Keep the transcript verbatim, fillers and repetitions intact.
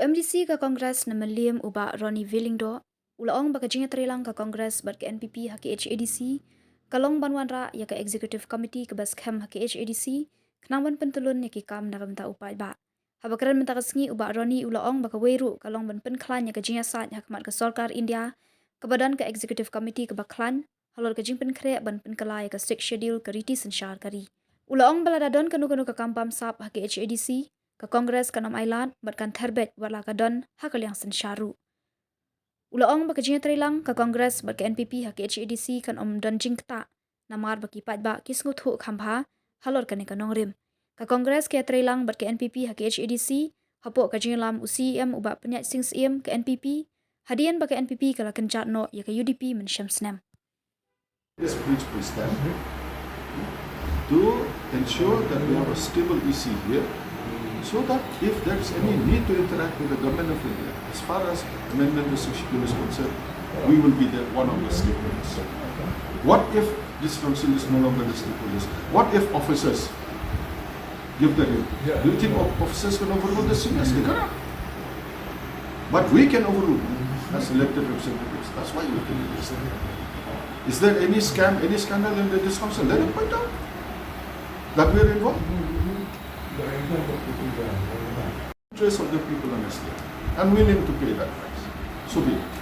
MDC ka Congress na Mylliem u Bah Ronnie V Lyngdoh u la ong ba ka jingïatreilang ka Congress bad ka NPP ha ka HADC ka long ban wanrah ïa ka Executive Committee kaba skhem ha ka HADC khnang ban pyntyllun ïa ki kam na ka bynta u paidbah. Haba kren mynta ka sngi u Bah Ronnie u la ong ba kawei ruh ka long ban pynkhlaiñ ïa ka jingïasaid ha khmat ka sorkar India kaba don ka Executive Committee kaba khlaiñ halor ka jingpynkhreh ban pynkylla ïa ka Sixth Schedule ka riti synshar ka ri. U la ong ba lada don kano kano ka kam bamsap ha ka HADC, ka Congress kan ym ailad bad kan ther beit wat la ka don ha ka liang synshar ruh. U la ong ba ka jingïatreilang ka Congress bad ka NPP ha ka HADC kan ym don jingktah namar ba ki paidbah ki sngewthuh kham bha halor kane ka nongrim. Ka Congress ka ïatreilang bad ka NPP ha ka HADC hapoh ka jingïalam u CEM u Bah Pynïaid Sing Syiem ka NPP, hadien ba ka NPP ka la kynjat noh ïa ka UDP mynshem snem. This bridge will stand to ensure that we have a stable EC here, so that if there is any need to interact with the Government of India, as far as amendment to Sixth Schedule is concerned, we will be there, one of the stakeholders. What if this council is no longer the stakeholders? What if officers give the rein? Do you think of- officers can overrule this thing? Yes, they cannot. But we can overrule as elected representatives. That's why we can do this thing. Is there any scam, any scandal in the, this council? Let them point out that we are involved. Interest of the people are at stake. I'm willing to pay that price. So be it.